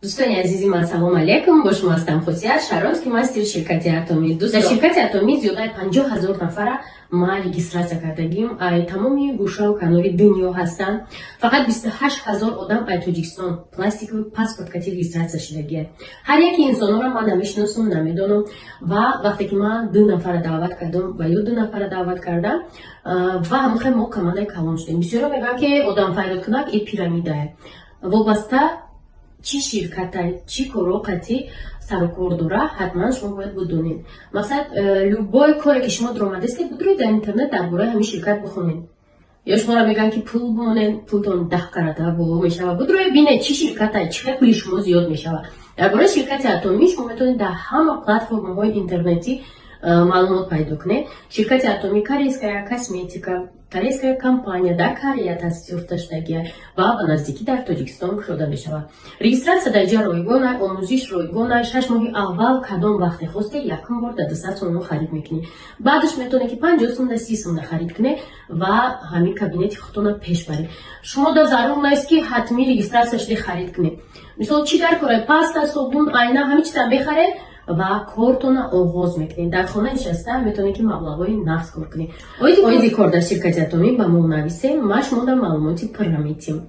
Дӯстони азизи ман, салом алейкум! Бо шумо ҳастам Хусият, шаронский мастери ширкати Атомӣ. Дар ширкати Атомӣ зиёдаи 50 000 нафара ма регистрация кардагим, ай тамоми гӯшаву канори дунё ҳастанд. Фақат 28 000 одам ай Тоҷикистон пластиковый паспорт кати регистрация шудагия. Ҳар яки инсонҳоро ман намешиносум, намедонам. Ва вақте ки ман ду нафара даъват кардам ва ё ду нафара даъват кардам, ва ҳамохел мо командаи калон шудем. Бисёро мегӯям, ки одамфайродкунак и пирамидае. Вобаста чӣ ширката, чӣ коро қатӣ сарукор дора, ҳатман шумо бояд бидонед. Мақсад, любой коре ки шумо дуромадастед, бидуред, дар интернет дар бораи ҳамин ширкат бихонед. Ё шуморо мегӯянд, ки пул бимонед, пултон 10 карата боло мешавад. Бидуред, бинед, чӣ ширката, чӣ қадр пули шумо зиёд мешавад. Дар бораи ширкати Атомӣ шумо метавонед дар ҳама платформаҳои интернетӣ маълумот пайдо кунед. Ширкати Атомӣ корейская косметика, корейская компания, дар Корея таъсис ёфта шудагия ва ба наздикӣ дар Тоҷикистон кушода мешавад. Регистрация дар ҷа ройгона, омӯзиш ройгона. 6 моҳи аввал кадом вақте хосте, якум бор дар 200 сомон харид мекунӣ. Баъдаш метавонед, ки 50 сум да, 30 сум да харид кунед ва ҳамин кабинети худтона пеш баред. Шумо да зарур нест, ки ҳатмӣ регистрация шуди харид кунед. Мисол, чӣ дар кора: паста, собун, айна, ҳамин чиза мехаред ва кортона оғоз мекунед. Дар хона нишаста метавонед, ки маблағҳои нақд кор кунед. Оиди кор дар ширкати Атомӣ ба мо нависем, ма шумо дар маълумоти пурра метиҳем.